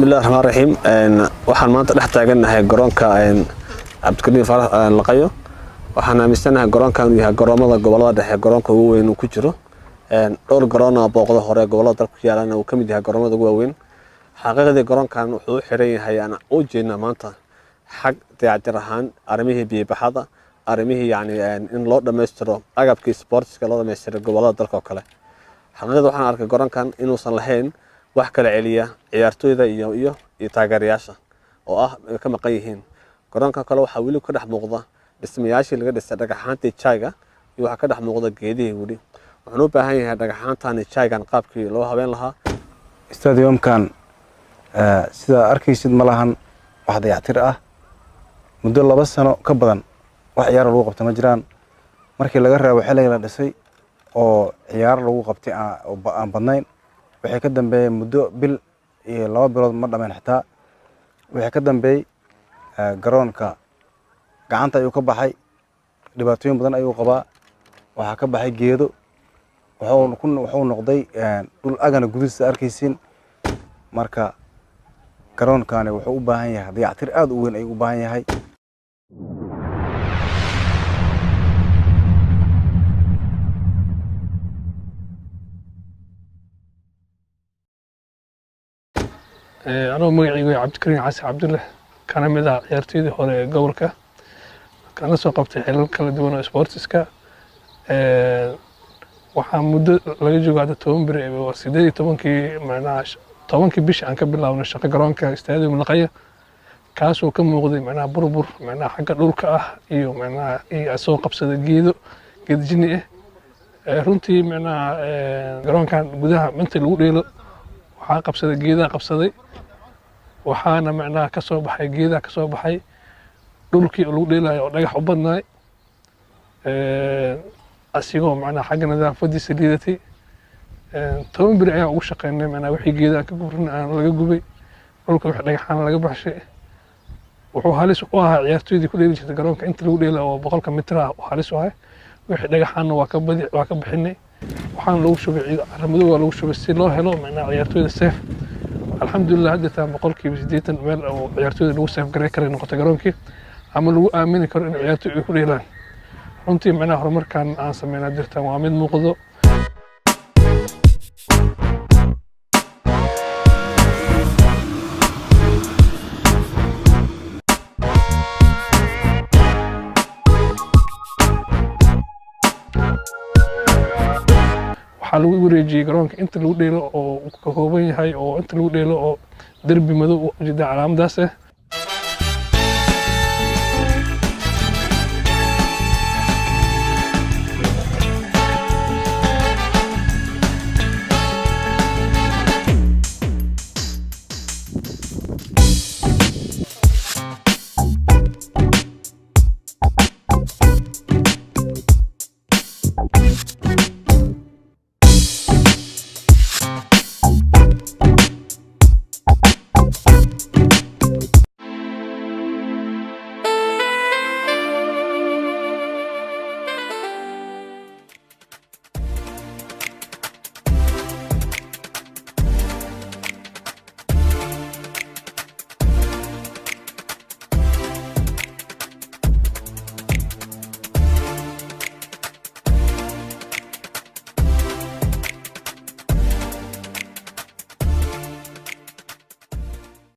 Bismillahi raxmaan raxiim. Waxaan maanta dhex taagannahay garoonka Cabdikariin Faarax Laqayo. Waxaan aaminsanahay garoonkan uu yahay garoomada gobolada dhexe garoonka ugu weyn uu ku jiro. Dhowr garoon oo booqdo hore gobolada dalka ku yaalana uu ka mid yahay garoomada ugu waaweyn. Xaqiiqdii, garoonkan wuxuu u xiran yahay aan u jeednaa maanta xag dayactir ahaan, arrimihii biyobaxada, arrimihii yacni in loo dhammaystiro agabkii sportska, loo dhammaystiro gobolada dalka oo kale. Xaqiiqda, waxaan arkay garoonkan inuusan lahayn wax kala celiya ciyaartooyda iyo taageerayaasha oo ah ay ka maqan yihiin. Garoonka kale waxaa weli ka dhex muuqda dhismayaashii laga dhisay dhagaxaantii jayga iyo waxaa ka dhex muuqda geedihii. Weli wuxuuna u baahan yahay dhagaxaantani jaygan qaabkii loo habeyn lahaa. Stadiumkan sidaa arkaysid ma lahan wax dayactir ah. Muddo 2 sano ka badan wax ciyaar lagu qabta ma jiraan, markii laga reebo xilliga la dhisay oo ciyaar lagu qabtay aan badnayn. Wixii ka dambeeyey muddo bil iyo 2 bilood ma dhammayn xitaa. Wixii ka dambeeyey garoonka gacanta ayuu ka baxay, dhibaatooyin badan ayuu qabaa. Waxaa ka baxay geedo, wuxuu noqday dhul agana gudihiisa arkaysiin. Marka garoonkani wuxuu u baahan yahay dayactir aad u weyn ayuu u baahan yahay. Anuu magacaygu yahay Cabdikariin Casi Cabdulle, kana mid ah ciyaartoydii hore ee gobolka, kana soo qabtay xilal kala duwan oo sportiska. Waxaa muddo laga joogo hadda 10 beri, 18-kii, macnaha 10-kii bishii aan ka bilaabnay shaqo garoonka Stadium Laqaya, kaasoo ka muuqday macnaha burbur macnaha xagga dhulka ah iyo macnaha iyo soo qabsada geedo geed jini ah. Runtii macnaha garoonkan gudaha inta lagu dheelo waxaa qabsaday geedaha qabsaday, waxaana macnaha ka soo baxay geedaha, ka soo baxay dhulkii lagu dheelayo oo dhagax u badnaay, asigoo macnaha xagga nadaafadiisa liidatay. 10 beri ayaan ugu shaqeynay macnaha wixii geedaha ka gubrin aan laga gubay dhulka, wixii dhagaxaan laga baxshay. Wuxuu halis u ahaa ciyaartoydii ku dheeli jirtay garoonka inta lagu dheela oo 100-ka mitir ah halis u ahay. Wixii dhagaxaanna waa ka badi, waa ka bixinay, waxaana lagu shubay ciid carro madow waa lagu shubay si loo helo macnaha ciyaartoyda safe. Alxamdulilah, hadda taan 80% meel oo ciyaartoyda lagu safe garay karay noqotay garoonkii ama lagu aamini karo in ciyaartoy ay ku dheelaan. Runtii macnaha horumarkan aan sameynaa jirtaan waa mid muuqdo. Waxaa lagu wareejiyey garoonka inta lagu dheelo oo uu ka kooban yahay oo inta lagu dheelo oo derbi madow u jeeda calaamadaas ah.